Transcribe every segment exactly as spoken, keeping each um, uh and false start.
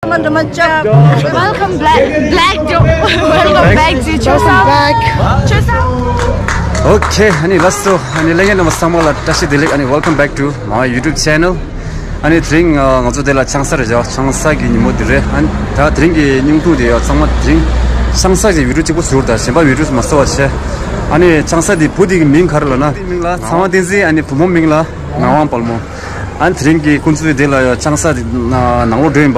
Welcome back, black, black. Welcome back to Chosa. Chosa. Okay, ཨ་ནི་ལགས་སོ། ཨ་ནི་ལྷན་རྒྱས་རྣམ་པ་ཚང་མ་ལ་བཀྲ་ཤིས་བདེ་ལེགས། ཨ་ནི་welcome back to my YouTube channel. ཨ་ནི་དེ་རིང་ང་ཚོ་འདི་ལ་ཆང་ས་རེད་བཞག་ཆང་ས་གི་ཉིན་མོ་འདི་རེད། ཨ་ནི་ད་དེ་རིང་གི་སྙིང་སྡུག་དེ་ཡོད་ཚང་མ་དེ་རིང་ཆང་ས་གི་བི་ཌིའོ་གཅིག་པོ་ཟུར་དང་གཞན་པ་བི་ཌིའོ་མ་བཟོ་བ་བྱས། ཨ་ནི་ཆང་ས་དེ་བུ་དེ་གི་མིང་ག་རེ་ལབ་ན། མིང་ལ་ཚངས་དབང་བསྟན་འཛིན། ཨ་ནི་བུ་མོ་མིང་ལ་ངག་དབང་དཔལ་མོ། ཨ་ནི་དེ་རིང་གི་ཁོང་ཚོའི་དེ་ལ་ཡོད་ཆང་ས་དེ་ནང་ལོགས་འགྲོ་ཡིན་པ།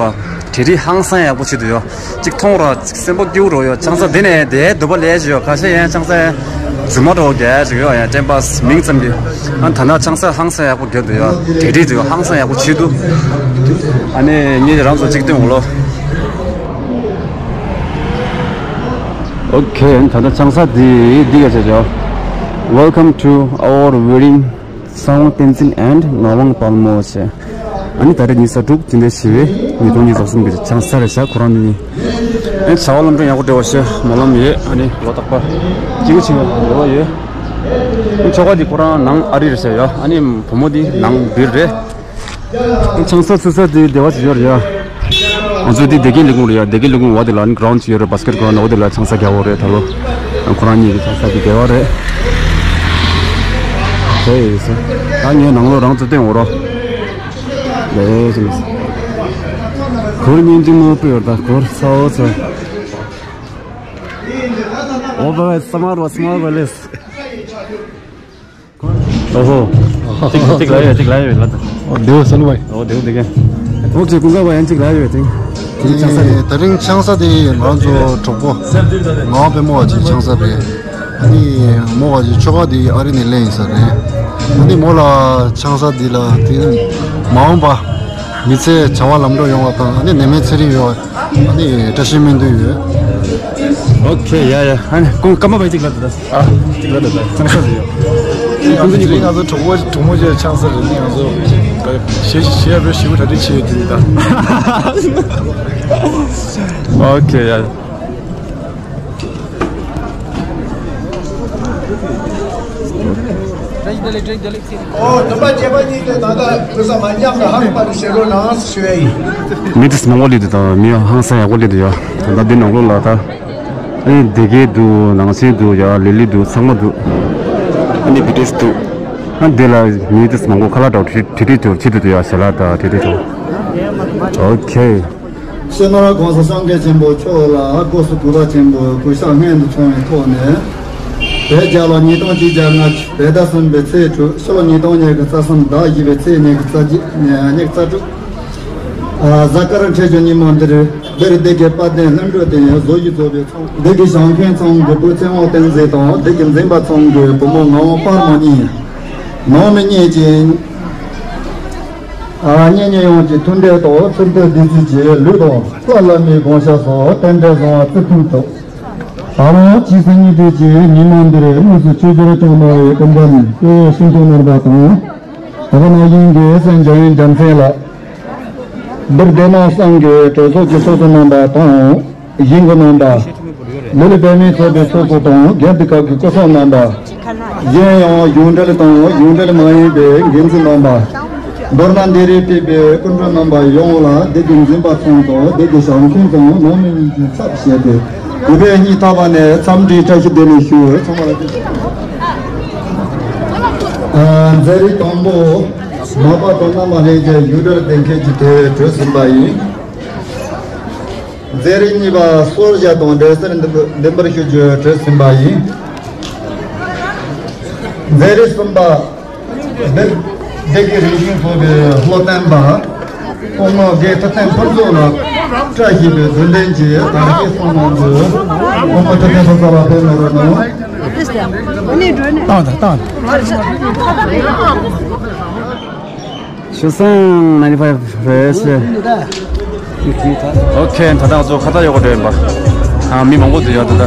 གྲ་སྒྲིག་ཧང་སང་ཡག་པོ་བྱེད་དུ་ཡོད། གཅིག་མཐོང་ར་གཅིག་སེམས་པ་སྐྱིད་པོ་རོ་ཡོད། ཆང་ས་དེ་ནས་དེའི་འདོད་པ་ལས་ཞིག་ཡོད། ཁ་ཤས་ཡང་ཆང་ས་རྫུན་མ་འདྲ་བོ་རྒྱག་ཞིག་ཡོད། ཡང་ཊེམ་པ་སི་མིང་ཙམ་གྱིས། ཨ་ད་ནང་ཆང་ས་ཧང་སང་ཡག་པོ་རྒྱག་དུ་ཡོད། གྲ་སྒྲིག་དུ་ཡོད། ཧང་སང་ཡག་པོ་བྱེད་དུ། ཨ་ནི་ངས་རང་ཚོ་གཅིག་སྟོན་འོང་ལོ། ཨོ་ཁེ། ཨ་ནི་ད་ལྟ་ཆང་ས་དེ་འདི་ག་བྱས་ཆོག Welcome to our wedding. ཚངས་དབང་བསྟན་འཛིན་and ངག་དབང་དཔལ་མོ་བྱས། ཨ་ནི་ད་རེས་ཉི་ཤུ་རྩ་དྲུག་སྤྱི་ཟླ་བཞི་པའི་ཉིས་སྟོང་ཉི་ཤུ་རྩ་གསུམ་གྱི་ཆང་ས་རེད་ཤག་ཁོ་རང་ནི། ཨ་ནི་བྱ་བ་ལམ་འགྲོ་ཡག་པོ་འགྲོ་བ་ཞེས་སྨོན་ལམ་ཡོད། ཨ་ནི་ལོ་རྟག་པར་སྐྱིད་པོ་བྱེད་པའི་རེ་བ་ཡོད། ཨ་ནི་ཁྱོ་ག་འདི་ཁོ་རང་ནང་ཨ་རི་རེད་ཤག་ཡ། ཨ་ནི་བུ་མོ་འདི་ནང་བིར་རེད། ཨ་ནི་ཆང་ས་ཚུགས་ས་འདི་བདེ་བ་ཞིག་ཡོད་རེད་ཡ། ང་ཚོ་འདི་བདེ་སྐྱིད་གླིང་གུང་རེད་ཡ། བདེ་སྐྱིད་གླིང་གུང་འོག་དེ་ལ་ཨ་ནི་གྷི་རའུན་ཌི་ཅིག་ཡོད་རེད། བྷ་སི་ཀེ་ཊི་གྷི་རའུན་ཌི་འོག་དེ་ལ་ཆང་ས་རྒྱག་འོ་རེད་ད་ལོ། ཁོ་རང་གཉིས་ཀྱི་ཆང་ས་དེ་བདེ་བ་རེད། དེ་ཡིན་ཟེར། ད་ངས་ནང་ལོགས་རང་ཚོ་བསྟན་འོ་རོ། ལས་ཟེར། གུར་སྙིང་རྗེ་མོ་པོ་ཡོད་ད་གུར་ས་འོ་ཚོ། འོ་བ་བ་སམ་མར་བ་སམ་མར་བ་ལེས། ཨོ་ཧོ། གཅིག་གཅིག་ལ་ཡོད་གཅིག་ལ་ཡོད་ལ་ད། ཨོ་བདེ་བ་སལ་བའི། ཨོ་བདེ་བ་བདེ་ག་ཨོ་ཅེ་ཀུན་དགའ་བ་ཡན་གཅིག་ལ་ཡོད་དེ། དེ་ཆང་ས་དེ། དེ་རིང་ཆང་ས་དེ་ང་ཚོ་གྲོགས་པོ་ངག་དབང་དཔལ་མོ་བ་ཅིག་ཆང་ས་རེད། ཨ་ནི་མོ་བ་ཅིག་ཁྱོ་ག་དེ་ཨ་རི་ནས་ལེན་ཡིན་ས་རེད། ཨ་ནི་མོ་ལ་ཆང་ས་དེ་ལ་དེ་མ་འོངས་པ་མི་ཚེ་བྱ་བ་ལམ་འགྲོ་ཡོང་བ་དང་། ཨ་ནི་ནད་མེད་ཚེ་རིང་ཡོང་བ། ཨ་ནི་བཀྲ་ཤིས་སྨོན་འདུན་ཡོད། ཨོ་ཁེ། ཡ་ཡ། ཨ་ནི་ཀུན་སྐར་མ་བ་གཅིག་ལ་དེ་ད། ཨ་གཅིག་ལ་དེ་ད་ཆང་ས་ཟེར་ཡོད། ང་ཚོ་ང་ཚོ་གྲོགས་པོ་གྲོགས་མོ་ཅིག་ཆང་ས་རེད། ང་ཚོ་ག་ཞེ་ཞེ་ཡ་བོད་ཞི་བ་གྲ་སྒྲིག་བྱེད་ཡོད་དེ་ད། ཨོ་ཁེ། ཡ་ཡ། ཨོ། སྟོན་པ་བརྒྱད་པ་གཉིས་ཀྱི་ད་ལྟ་བུ་ས་མ་ཉམས་ལ་ཧ་རུ་པ་རུ་ཞེ་རོ་ནང་ཞུ་ཡ་ཡིན། མི་དེ་མང་པོ་སླེབས་འདུག་ད་མི་ཧང་སང་ཡག་པོ་སླེབས་འདུག་ཡ། ད་ལྟ་འདི་ནང་ལོགས་ལ་ད། ཨ་ནི་སྡེ་དགེ་འདུག་ནང་ཆེན་འདུག་ཡ། ལི་ལི་འདུག་ཚང་མ་འདུག་ཨ་ནི་བི་ཏི་ཨེས་འདུག་ཨ་འདི་ལ་མི་དེ་མང་པོ་ཁ་ལག་འདྲ་བོ་དྲི་དྲི་དྲི་དུ་ཕྱི་དུ་དུ་ཡ་ཞལ་ལག་དང་དྲི་དྲི་དུ། ཨོ་ཁེ། སྤྱི་ནོར་༸གོང་ས་༸སྐྱབས་མགོན་ཆེན་པོ་མཆོག་ལ་སྐུ་གཟུགས་གུས་པ་ཆེན་པོས་གུས་ཕྱག་སྔོན་དུ་ཕྱུང་བའི་ཐོག་ནས། བོད་རྒྱལ་ལོ་ཉིས་སྟོང་གཅིག་བརྒྱ་ལྔ་བཅུ་བོད་ཟླ་གསུམ་པའི་ཚེས་དྲུག་ཕྱི་ལོ་ཉིས་སྟོང་ཉི་ཤུ་རྩ་གསུམ་ཟླ་བཞི་པའི་ཚེས་ཉི་ཤུ་རྩ་གཅིག་ཉི་ཤུ་རྩ་དྲུག་གཟའ་སྐར་འཕྲད་ཀྱི་ཉིན་མོ་འདིར། འདིར་སྡེ་དགེ་དཔལ་ལྡན་ལྷུན་གྲུབ་དང་བཟོ་བཞིན་བཟོ་བའི་ཚོགས། སྡེ་དགེ་ཞང་ཁོན་ཚང་གི་བུ་ཚེ་དབང་བསྟན་འཛིན་དང་། སྡེ་དགེ་འཛིན་པ་ཚང་གི་བུ་མོ་ངག་དབང་དཔལ་མོ་གཉིས། ནང་མི་གཉིས་ཀྱིས། ཨ། གཉེན་ཉེ་ཡོངས་ཀྱི་མཐུན་འབྲེལ་དང་ཚུལ་དང་བདེ་སྐྱིད་ཀྱི་ལུས་དང་ལྷ་བླ་མའི་དགོངས་ཞགས་སོགས་རྟེན་འབྲེལ་བཟང་བ་བརྩི་མཐུན་ཐོག་ད་རུང་ཇི་སྲིད་སྙིགས་དུས་ཀྱི་ཉིན་མོ་འདིར་དངོས་སུ་ཆོས་རྒྱལ་སྐྱོང་གནང་བའི་སྐུ་མགྲོན་དཔལ་ཡོན་ཤིན་ཏུ་རྣམ་པ་དང་། ད་ག་ནང་བཞིན་གྱི་སེམས་འཇམ་ཡོན་འཇམ་སེང་ལགས། འདིར་སྡེ་དམངས་གསུམ་གྱི་གྲོས་ཚོགས་ཀྱི་ཚོགས་གཙོ་རྣམ་པ་དང་། ཞིང་གི་རྣམ་པ། ལི་ལི་པད་མའི་ཚོགས་པའི་ཚོགས་གཙོ་དང་རྒན་དུ་སྐབས་ཀྱི་སྐུ་ཚབ་རྣམ་པ། གཞན་ཡང་གཞུང་འབྲེལ་དང་གཞུང་འབྲེལ་མ་ཡིན་པའི་འགན་འཛིན་རྣམ་པ། མདོར་ན་འདིར་ཕེབས་པའི་སྐུ་མགྲོན་རྣམ་པ་ཡོངས་ལ་སྡེ་དགེ་འཛིན་པ་ཚང་དང་སྡེ་དགེ་ཞང་ཁོན་ཚང་ནང་མི་གཉིས་ཀྱི་ཚབ་བྱས་ཏེ་གུས་པས་སྙིང་ཐག་པ་ནས་འཚམས་འདྲིའི་བཀྲ་ཤིས་བདེ་ལེགས་ཞུ། ཚང་མ་ལ་ཐུགས་རྗེ་ཆེ། མཛད་རིམ་དང་པོ། མ་པ་དང་བླ་མ་ལྷན་རྒྱས་ཡུལ་གྲུ་གདན་འཁེལ་གྱི་དེ་གྲོལ་ཟིན་པ་ཡིན། མཛད་རིམ་གཉིས་པ་གསོལ་ཇ་དང་འབྲས་སིལ་འདི་འདི་འབར་ཞུ་རྒྱུ་གྲོལ་ཟིན་པ་ཡིན། མཛད་རིམ་གསུམ་པ་སྡེ་སྡེ་དགེ་རིག་གཞུང་ཚོགས་པའི་བློ་བརྟན་པ་སྐུ་ངོ་དགེ་ཐུབ་བསྟན་ཕུན་ཚོགས་ལགས་བཀྲ་ཤིས་པའི་རྡུལ་ལྡན་གྱི་དར་རྒྱས་གསུང་གནང་དགོས། སྐུ་ངོ་ཐུབ་བསྟན་ཕུན་ཚོགས་ལགས་ཕེབས་གནང་རོགས་གནང་། བཏང་དང་བཏང་དང་། ཆུ་སྲང་ninety five fresh། ཨོ་ཁེ། ད་ལྟ་ང་ཚོ་ཁ་ཏ་ཡོག་ག་འགྲོ་ཡིན་པ། ཨ། མི་མང་པོ་འདུག་ཡ་ད་ལྟ།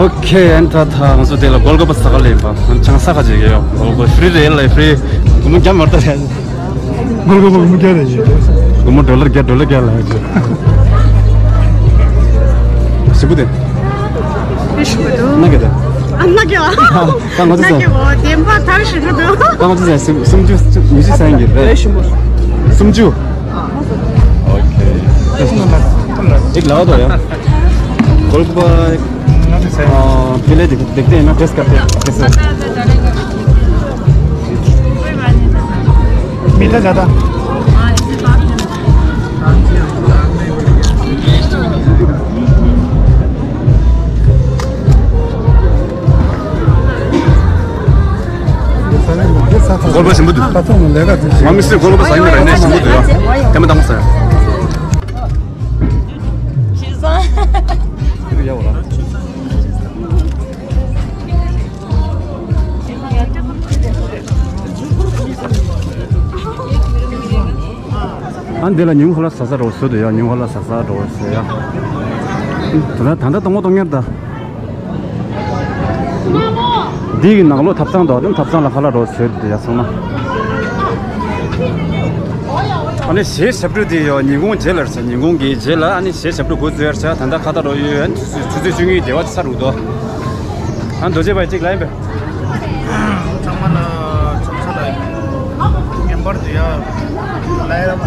ཨོ་ཁེ། ཨན་ད་ད་ང་ཚོ་དེ་ལ་གོལ་གོ་པ་ཟ་ག་ལེན་པ། ང་ཆང་ས་ག་ཅིག་ཡོད། གོལ་གོ་པ་ཧྥི་རི་རེད་ལ། ཧྥི་རི། སྒོར་མོ་བརྒྱ་མ་རེད་ད། སྒོར་མོ་སྒོར་མོ་བརྒྱ་རེད། སྒོར་མོ་ཌོ་ལར་བརྒྱ། ཌོ་ལར་བརྒྱ་ལ་ཡོད། ཞིམ་པོ་དེ། དེ་ཞིམ་པོ་འདུག་ན་གི་དེ། ཨ་ན་གི་བ། ད་ང་ཚོ་ན་ཚོ། གི་བ་བདེན་པ་ཐག་ཞིག་གི་འདུག་ད་ང་ཚོ་ཚོ་སུམ་སུམ་ཅུ་ཉི་ཤུ་ས་ཡིན་གྱི་རེད། དེ་ཞིམ་པོ། སུམ་ཅུ། ཨོ་ཁེ། ཨིག་ལའོ་དོ་ཡ། གོལ་པ། ཨ། ཕི་ལེ་དེ་དེ་དེ་ན་ཏེས་ཀ་ཏེ་ཏེས། མི་ད་ད་ད། གོལ་པ་ཞིམ་པོ་འདུག་ང་མི་སྲིད། གོལ་པ་ཟ་ཡིན་རེད་ནས་ཞིམ་པོ་འདུག་ཡ། ཐེངས་མ་དང་པོ་ཟ་ཡ། ཡ་འོ་ལ། ཨ་འདི་ལ་ཉིན་གུང་ཁ་ལག་ཟ་ས་འགྲོ་ཟེར་འདུག་ཡ། ཉིན་གུང་ཁ་ལག་ཟ་ས་འགྲོ་ཟེར་ཡ། ད་ལྟ་ད་ལྟ་གཏོང་གཏོང་ཉར་ད། འདི་ཡི་ནང་ལོགས་ཐབ་ཚང་དང་ཐབ་ཚང་ལ་ཁ་ལག་འགྲོ་ཟེར་འདུག་ཡ། ཚང་མ། ཨ་ནི་གཞས་ཞབས་བྲོ་དེ་ཡོད། ཉིན་གུང་རྗེས་ལ་རེད་ཤག་ཉིན་གུང་གི་རྗེས་ལ་ཨ་ནི་གཞས་ཞབས་བྲོ་འགོ་འཛུགས་ཡ་རེད་ཤག་ད་ལྟ་ཁ་ཏ་རོ་ཡོད། ཨ་ནི་ཆུ་ཚོད་བཅུ་གཉིས་དེ་བ་ཚར་འདུག་དོ། ཨ་རྡོ་རྗེ་བ་གཅིག་ལ་ཡིན་པས། ཚང་མ་ལ་ཚང་ས་ལ་ངན་པར་དུ་ཡ་ལ་ཡ་ལ་མ།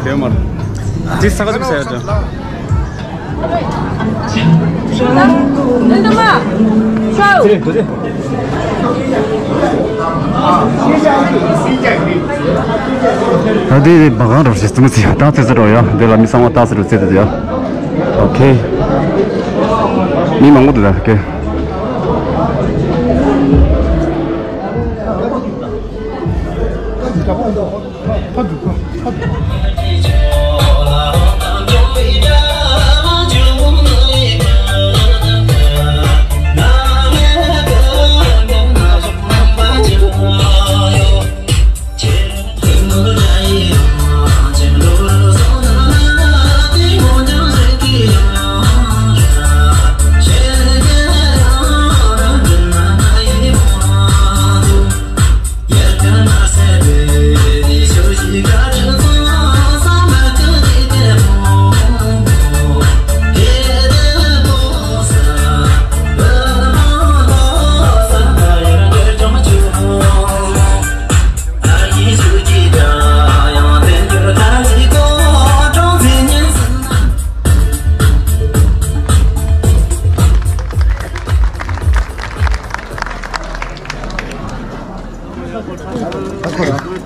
དེ་མར། དེ་ས་ག་ཟིག་ཟེར་ཡ་ཅོ། ཚེ་རིང་རྡོ་རྗེ། ད་དེ་རེད་བ། གང་རོགས་ཞེས་གསུངས་ཟིན། ད་ཚེ་ཚེ་རོགས་ཡ། དེ་ལ་མི་ཚང་མ་ད་ཚེ་རོགས་ཚེ་དེ་ཡ། ཨོ་ཁེ། མི་མང་པོ་འདུག་ད་ཁེ།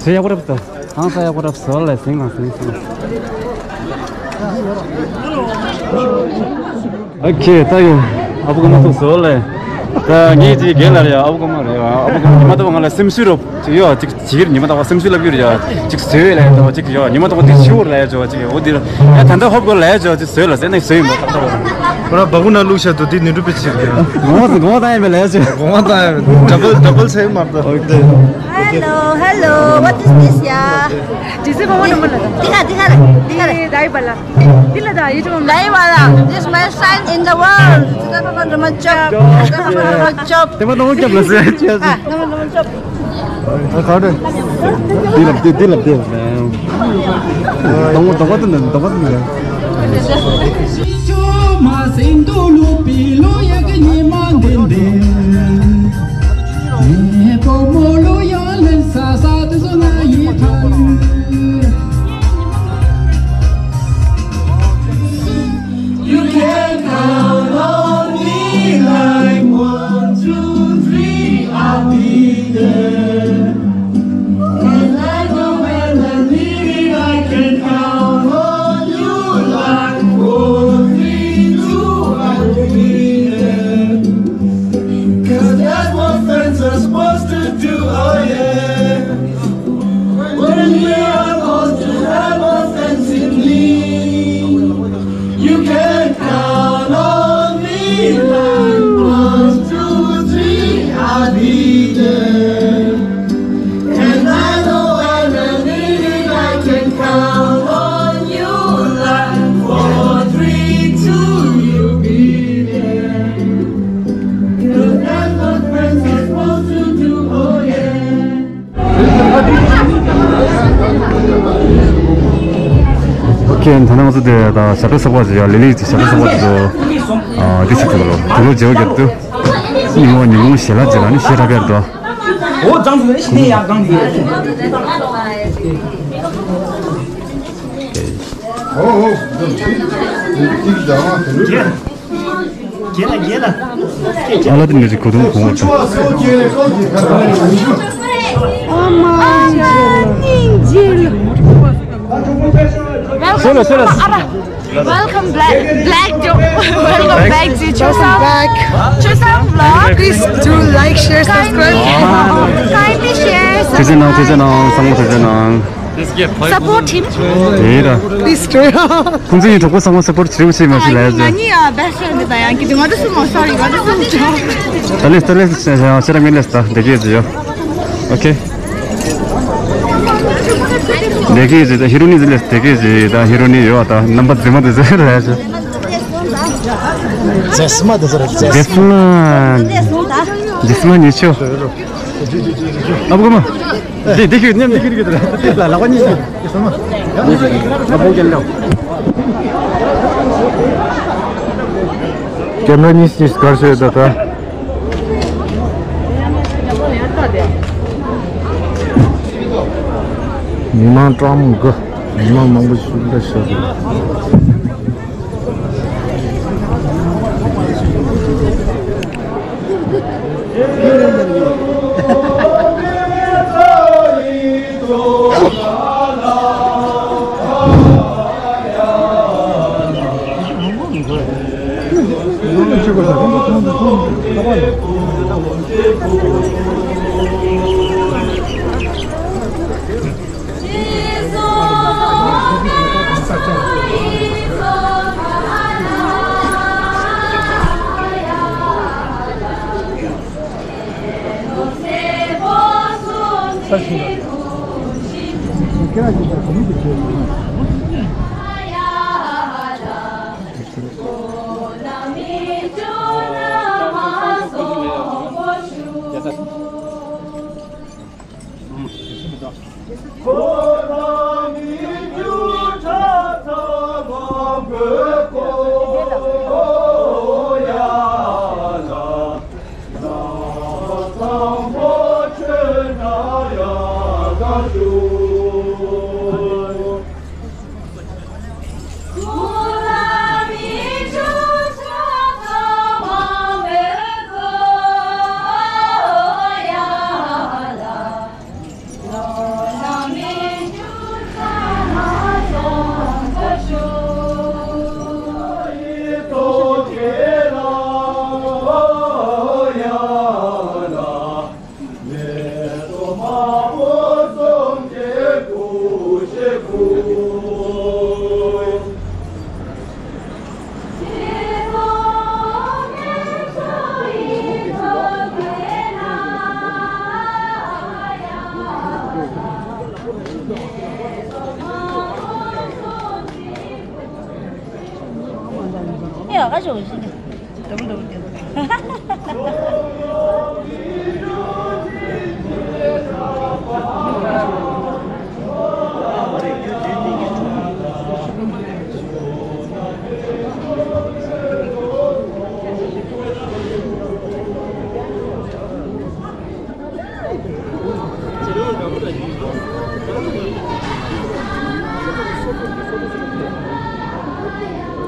ཚེ་ཡག་པོ་རབ་ཏུ། ཧང་སང་ཡག་པོ་རབ་བཟོ་ལས་ཟིང་ལ་ཟིང་སོང་། ཨོ་ཁེ། ད་ཡོ། ཨ་བུ་ག་མ་ཐུག་བཟོ་ལས། ད་ངས་ཅིག་རྒན་ལ་རེད། ཨ་བུ་ག་མ་རེད། ཨ་བུ་ག་མ་ཉི་མ་ཐུག་ང་ལ་སེམས་ཤུགས་རོབ་ཅིག་ཡོད་ཅིག་ཅིག་ཉི་མ་དང་པོ་སེམས་ཤུགས་ལབ་རྒྱུ་རེད་ཡ། ཅིག་བཟོས་ལབ་ཡ་ཅིག་ཡོད། ཉི་མ་དང་པོ་དེ་ཤི་བོར་ལབ་ཡ་ཅིག་ཡོད། འོ་དེ་ཡ་ད་ལྟ་ཧོབ་གོ་ལབ་ཡ་ཅིག་བཟོས་ལ་ཟེར་ནས་བཟོས་ཡིན་པ་ད་ལྟ་བ། ཁོ་ར་སྦ་ཁུག་ནང་བླུགས་བཞག་འདུག་དེ་ནི་འགྲུབ་པའི་ཕྱིར་གྱི། དགོངས་པ་དགོངས་པ་བཏང་ཡིན་པས་ལབ་ཡ་ཅིག་དགོངས་པ་བཏང་ཡིན་པས། ཌབ་བལ་ཌབ་བལ་ཟེར་མ་གཏོགས། Hello, hello, what is this, yeah? This is Mama Mama. འདི་ག་འདི་ག་རེད། འདི་ག་རེད། འདི་ལ་ད་ཡིད་ཆུང་། Dai Bala, this is my sign in the world. This is Mama Mama chop. This is Mama Mama chop. དེ་མ་ནོར་རྒྱབ་ལ་ཟེར་ཅེས། Ah, Mama Mama chop. ཨ་ག་རེ། འདི་ལ་འདི་འདི་ལ་འདི་ལ། དང་པོ་དང་པོ་དེ་འདི་དང་པོ་དེ་འདི། You can count on me like one, two, three, I'll be there. And I know when I need it, I can count on you like one, three, two, I'll be there. ཨོ་ཁེ། ད་ནང་ཚོ་དེ་ད་ཞབས་བྲོ་ཚོགས་པ་ཞིག་ཡ། ལི་ལི་ཞབས་བྲོ་ཚོགས་པ་དེ་ཚོ་ཨ་འདི་ཞིག་ཐུག་ལོ། དུ་ལོ་བརྗེ་བ་རྒྱབ་དུས་ཉིན་མོ་ཉིན་མོ་ཞལ་ལག་ཅིག་ལ་ནི་ཞེ་དྲག་གར་དུ། ཨོ་ཙང་ཚོ་ཞི་ནས་ཡག་གང་དུ། ཨོ་ཧོ། ཨ་ལ་དེ་མི་ཟིག་གོ་དུང་གོང་བར་དང་། Welcome, Black, Black Joe. Welcome back to Chosun. Back. Chosun vlog. Please do like, share, subscribe. Kindly share, subscribe. Support him. དེ་ར། Please do. ཁོང་ཚོའི་གྲོགས་པོ་ཚང་མ་སབ་པོར་བྱེད་རོགས་བྱེད་མ་ཞིག་ལ་ཡ། ང་གཉིས་ཡ་best friend་དེ་ད་ཡང་གི་དུ་ང་དུ་སུ་མོ་sorry ང་དུ་སུ་མོ་ད་ལེ་ད་ལེ་ཤེས་ར་མི་ལེ་ད་དེ་གས་ཟེར་ཡོ། ཨོ་ཁེ། དེ་གས་ཟེར་ད་ཧི་རོ་ནི་ཟེར་ལེ་དེ་གས་ཟེར་ད་ཧི་རོ་ནི་ཡོ་ད་རྣམ་པ་རྫི་མ་དེ་ཟེར་ལ་ཡ་ཟེར། རྫི་མ་དེ་ཟེར་རྫི་མ། རྫི་མ་ཉེ་ཆོ། ཨ་བུ་ག་མ། འདི་འདི་ཁྱོད་མཉམ་འདི་ཁྱོད་ཀྱི་དེ་ལ་ལག་པ་གཉིས་ཀྱིས་ལ་ལག་པ་གཉིས་ཀྱིས་ཨ་བོ་རྒྱལ་ལོ། ཀེམ་ར་གཉིས་གཉིས་གར་བྱས་ད་ད། མི་མང་གྲངས་མང་གི་མི་མང་མང་པོ་ཞིག་འདུག་ཤག་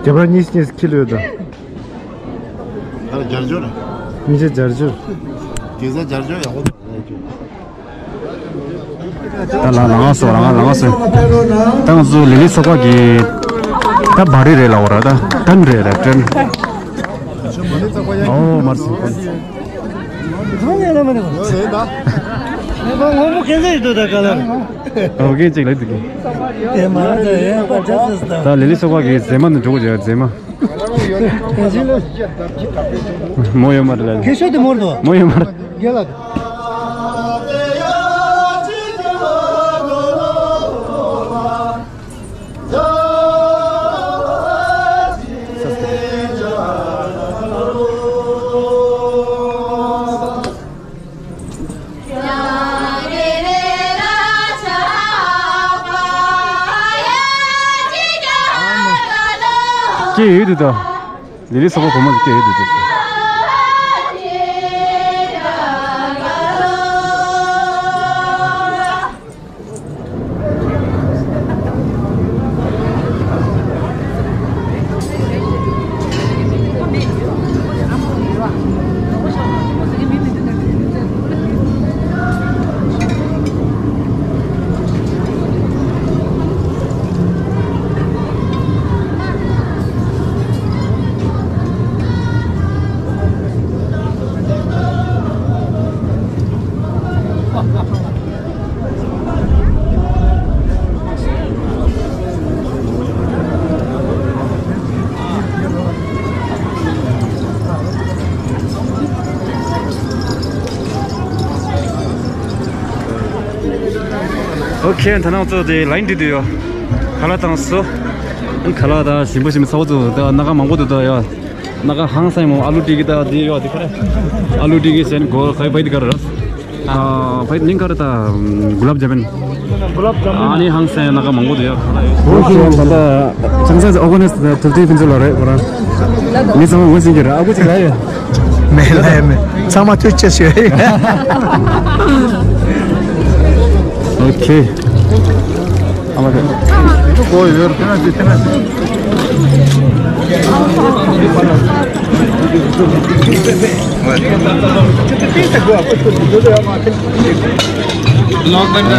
རྒྱབ་ར་གཉིས་གཉིས་ཁྱི་ལོས་དང་། ད་རྒྱ་སྦྱོར། མི་ཚེ་རྒྱ་སྦྱོར། དེང་སང་རྒྱ་སྦྱོར་ཡག་པོ་འདུག་ད་ལ་ལ་ང་སོ་ལ་ང་ལ་ང་སོ། ད་ང་ཚོ་ལི་ལི་ཚོགས་པ་གི་ད་བ་རི་རེད་ལ་འོ་ར་ད་ཏན་རེད་རེད་ཏན། ཨོ་མར་སི། ཚང་ཡང་ལ་མ་ནི་གོ། ངོ་མོ་ཁེ་ཟེ་ཡིན་དུ་ད་ག་ལ། ཨོ་གེ་ཅིག་ལ་དུ་གི། དེ་མ་རེད་ཡ་པ་ཅག་ཟེར་ད། ད་ལི་ལི་ཚོགས་པ་གི་ཟེ་མ་ནི་འཇོག་གོ་ཟེ་མ། མོ་ཡོད་མ་རེད་ལ། ཁྱེད་ཤོད་དེ་མོར་དོ། མོ་ཡོད་མ་རེད། རྒན་ལགས། སྐྱེས་ཡོད་དུ་ད། ལི་ལི་སོག་པོ་བུ་མོ་ཟིག་སྐྱེས་ཡོད་དུ་ད། ཨོ་ཁེ། ད་ནང་ཚོ་དེ་ལ་ཡིན་འདི་དུ་ཡོད། ཁ་ལག་བཏང་སོ། ཁ་ལག་དང་ཞིམ་པོ་ཞིམ་པོ་ཚ་བོ་ཚོ་ད་སྣ་ཁ་མང་པོ་འདུག་ད་ཡོད། སྣ་ཁ་ཧང་སང་མོ། ཨ་ལུ་ཏི་ཀི་ད་དེ་ཡོད་དེ་ཁ་ར། ཨ་ལུ་ཏི་ཀི་ཟེར་གོ་ཁ་བའི་དེ་ཁ་ར། ཨ་བའི་མིང་ཁ་ར་ད་གུ་ལབ་ཇ་མན། གུ་ལབ་ཇ་མན། ཨ་ནི་ཧང་སང་སྣ་ཁ་མང་པོ་འདུག་ཡོད། ཨོ་ཁེ། ད་ལྟ་ཅང་ས་ཨོ་གོ་ནེ་སི་ཐུབ་བསྟན་ཕུན་ཚོགས་ལགས་རེད་ཁོ་རང་། མི་ཚང་མ་ངོས་ཟིན་གྱི་རེད། ཨ་ཁུ་ཅིག་ལ་ཡོད། མེད་ལ་ཡ་མེད། ཚང་མ་ཐུགས་རྗེ་ཆེ་ཞུ། ཨོ་ཁེ། ཨ་མ་ཁེ། ཁོ་ཡོད་རེད། དེ་ན་དེ་དེ་ན་དེ།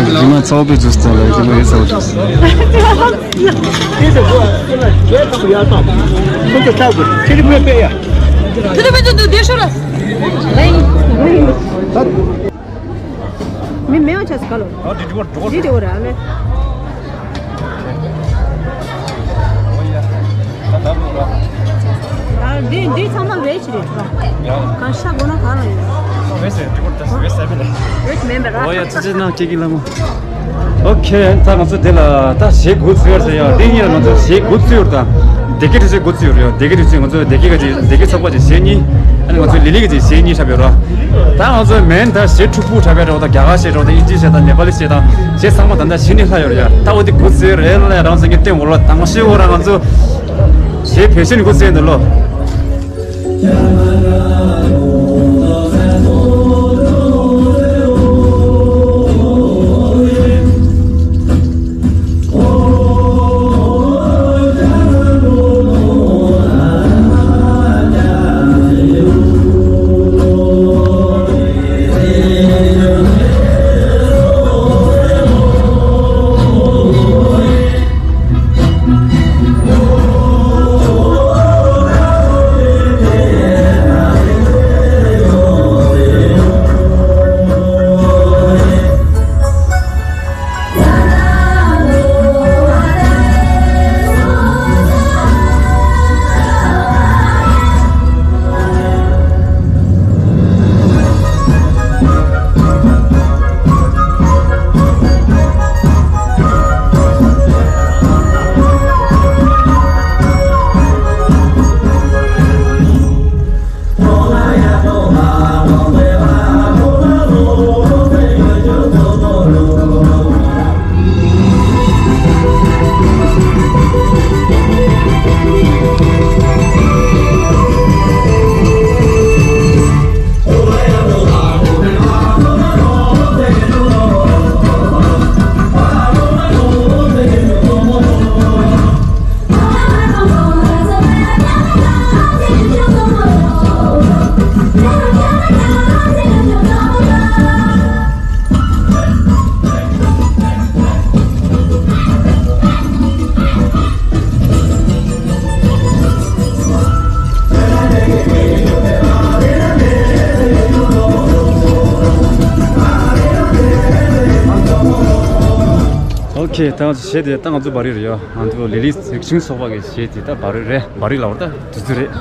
རྗེས་མ་ཚ་བོ་པའི་ཇུས་ལྟ་ལ་རྗེས་མ་ཡོད་ཚ་བོ་ཇུས། མི་མེད་པ་ཆགས་སུ་ག་ལོ། ཨ་འདི་འདི་བར་འགྲོ། འདི་འདི་བར་ཨ་ལེ། ཨ་འདི་འདི་ཚང་མ་བེ་ཇི་རེད་པ། ཡང་། གང་ཤ་དགོས་ན་གང་ལ་ཡོད། བེ་ཇི་རེད། འདི་བར་ད་བེ་ཇི་ཟ་བེ་ལེ། བེ་ཇི་མེན་པ་ར། ཨོ་ཡ། ཙི་ཙི་ནང་སྐྱེ་གི་ལ་མོ། ཨོ་ཁེ། ད་ང་ཚོ་དེ་ལ་ད་གཞས་འགོ་ཚུགས་ཡོད་ཟེར་ཡ། འདི་གཉིས་ལ་ང་ཚོ་གཞས་འགོ་ཚུགས་ཡོད་ད། སྡེ་དགེ་གྲོས་ཚོགས་འགོ་ཚུགས་ཡོད་རེད། སྡེ་དགེ་གྲོས་ཚོགས། ང་ཚོ་སྡེ་དགེ་ག་ཅིག་སྡེ་དགེ་ཚོགས་པ་ཅིག་གཞས་གཉིས། ཨ་ནི་ང་ཚོ་ལི་ལི་ག་ཅིག་གཞས་གཉིས་འཁྲབ་ཡོད་ར། ད་ང་ཚོ་མེན་ད་གཞས་འཁྲུག་པོ་འཁྲབ་ཡ་འདྲ་བོ་ད། རྒྱ་གར་གཞས་འདྲ་བོ་ད། དབྱིན་ཇི་གཞས་དང་ནེ་པ་ལི་གཞས་དང་གཞས་ཚང་མ་ད་ལྟ་གཞི་ནས་ལྷག་ཡོད་རེད་ཡ། ད་འོ་དེ་འགོ་ཚུགས་རེད་ལ་ཡ། རང་ཚོ་ངས་སྟོན་འོ་ལ་དང་ཤེས་འོ་ར། ང་ཚོ་གཞས་ཕལ་ཆེར་འགོ་ཚུགས་འདུག་ལོ། ཨོ་ཁེ། ད་གཞས་དེ་ད་ང་ཚོ་བར་རེད་ཡ། ང་ཚོ་ལི་ལི་རིག་གཞུང་ཚོགས་པ་གི་གཞས་དེ་ད་བར་རེད། བར་རེད་ལབ་པ་ད་དུས་ཚོད་རེད།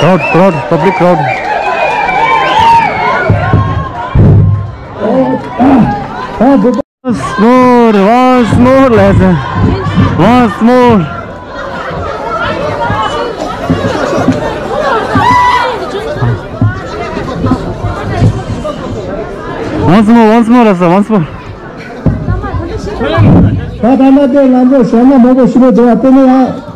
Crowd, crowd, public crowd. Once more, once more, let's, once more. Once more, once more, let's, once more. ད་ད་ལྟ་དེ་ང་ཚོ་ཞོགས་ན་མང་པོ་ཞིག་འགྲོ་བ་དེ་ནི་ཡང་།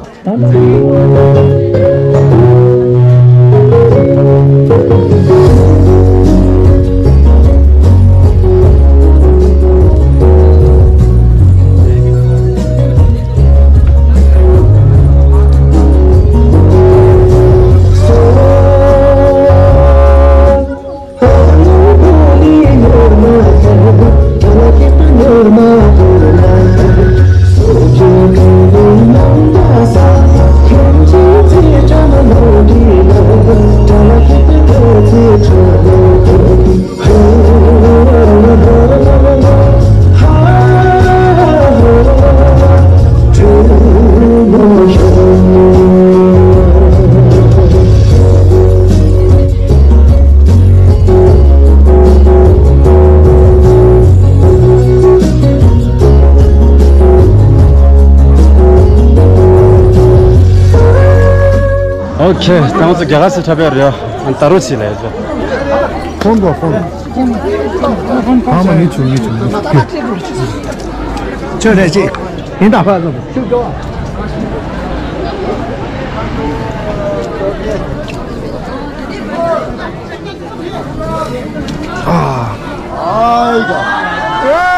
ཨོ་ཁེ། ད་ང་ཚོ་རྒྱ་གར་སི་འཁྲབ་ཡག་རེད། ཨ་ད་རུ་ཚི་ལ་ཡོད། ཕོན་གོ་ཕོན། ཨ་མ་ངས་བྱུང་ངས་བྱུང་། ཁྱོད་རེད་ཅེས་ཡིན་ད། ཨ། ཨའི་ག། ཨེ།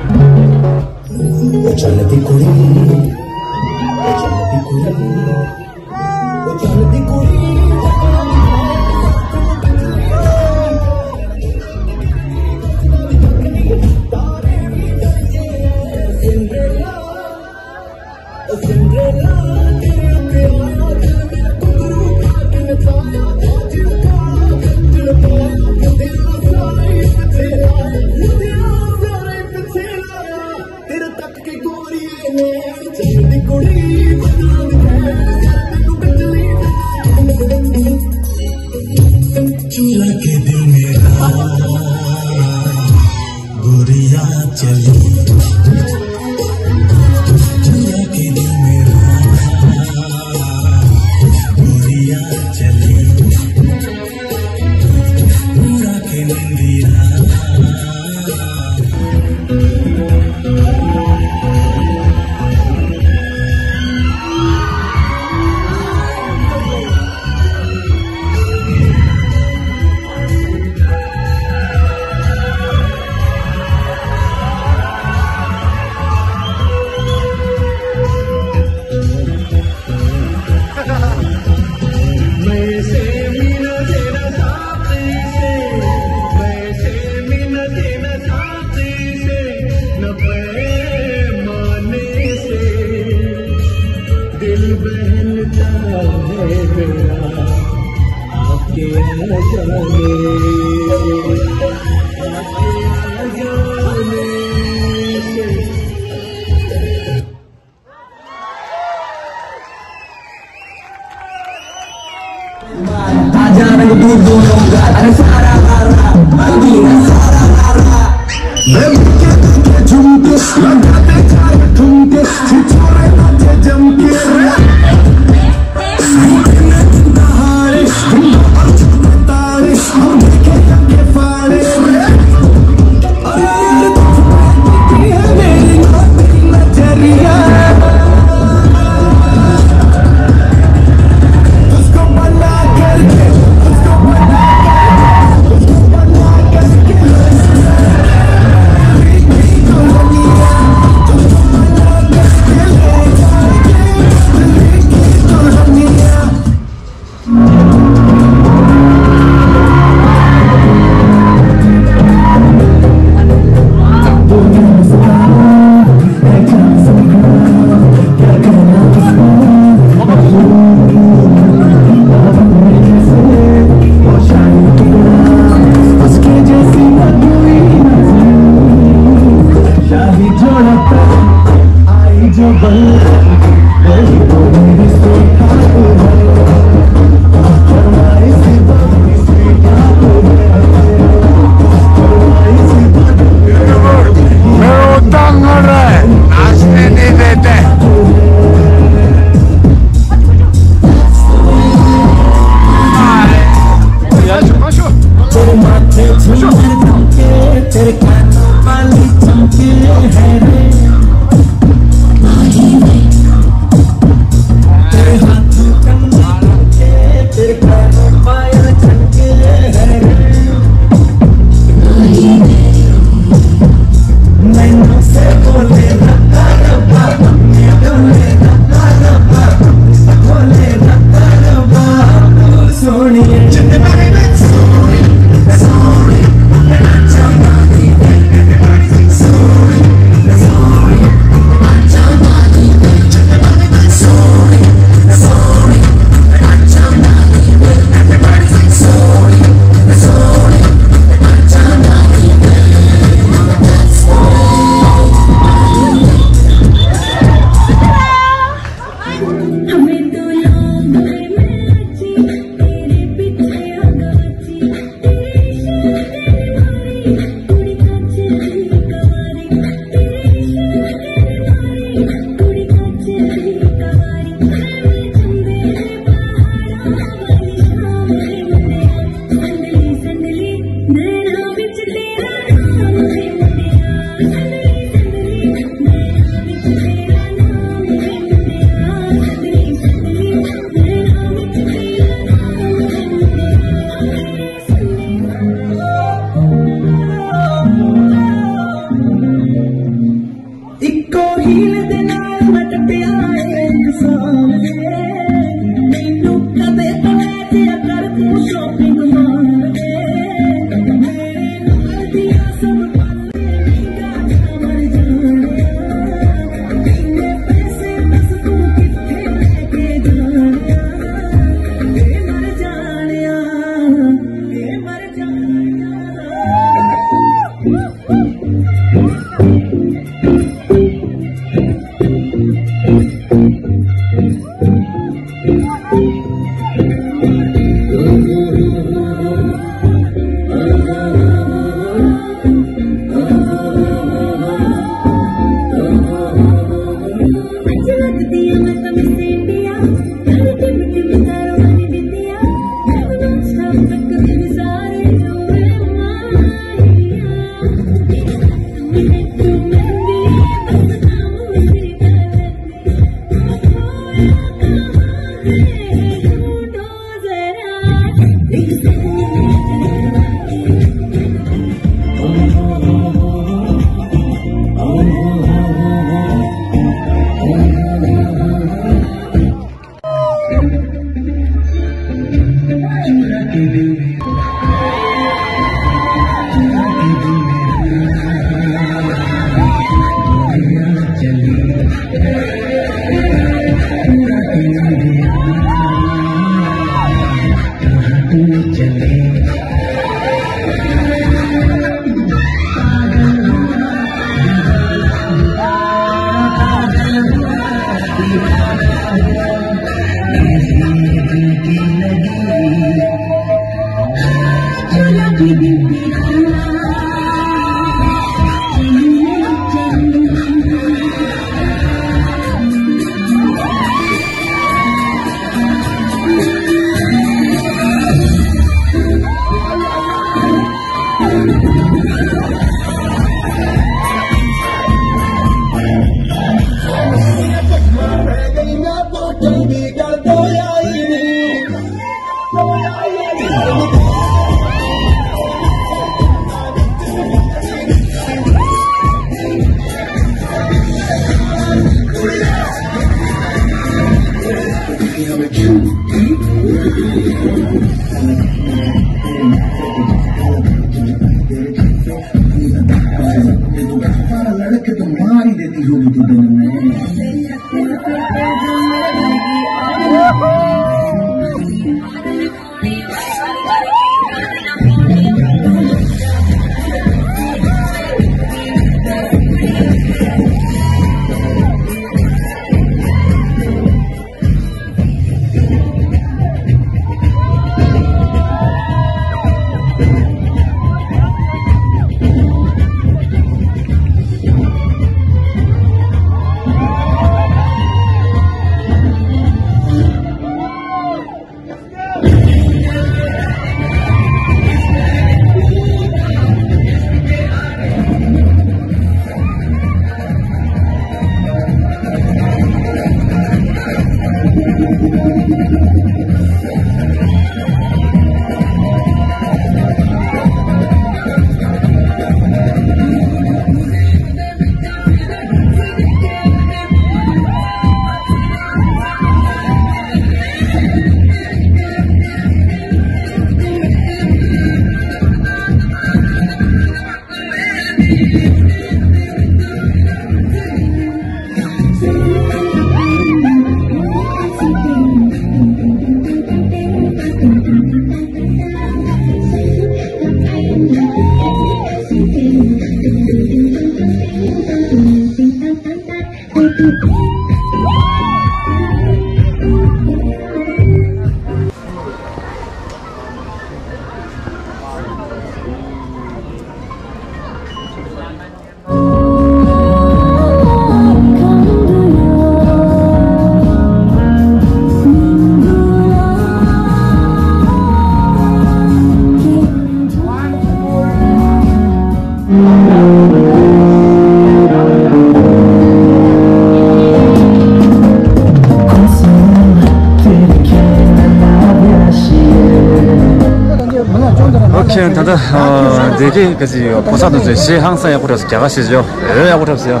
ཨོ་ཁེ། ད་ལྟ་ཨ་དེ་གའི་ག་ཅི་ཡོད། ཕོ་གསར་དུ་ཚོས་གཞས་ཧང་སང་ཡག་པོ་འཁྲབ་སོང་། རྒྱ་གར་གཞས་ཅིག་ཡོད། འོ་ཡག་པོ་འཁྲབ་སོང་ཡ།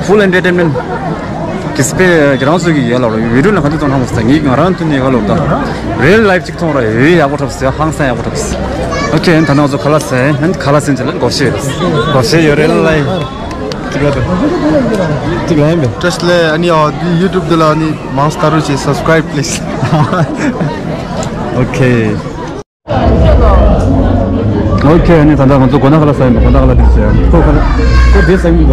Full entertainment གི་སྤེ་ཁྱེད་རང་ཚོ་གི་ཡ་ལ་རོ་བི་ཌིའོ་ལ་ག་འདི་གཏོང་ཧང་སོང་། ངས་ང་རང་མཐུན་ནས་ཡ་ལོ་ད་real life ཅིག་མཐོང་ར། འོ་ཡག་པོ་འཁྲབ་སོང་ཡ། ཧང་སང་ཡག་པོ་འཁྲབ་སོང་། ཨོ་ཁེ། ད་ནང་ཚོ་ཁ་ལག་ཟས་ཨན་ཁ་ལག་ཟས་ཅིག་ལ་སྒོར་གཞས་ཡོད། སྒོར་གཞས་ཡོད། real life ཏིག་ལ་ཏིག་ལ་ཡིན་པས། བཀྲ་ཤིས་བདེ་ལེགས། ཨ་ནི་ཨ་འདི་YouTube དེ་ལ་ཨ་ནི་མང་སྟ་རུ་ཅིག་subscribe please. ཨོ་ཁེ། ཨོ་ཁེ། ཨ་ནི་ད་ལྟ་ང་ཚོ་སྒོ་ནག་ཁ་ལག་ཟ་ཡིན་པ། སྒོ་ནག་ཁ་ལག་འདི་བྱས། ཁོ་ཁ་ལག་ཁོ་འདི་ཟ་ཡིན་པ།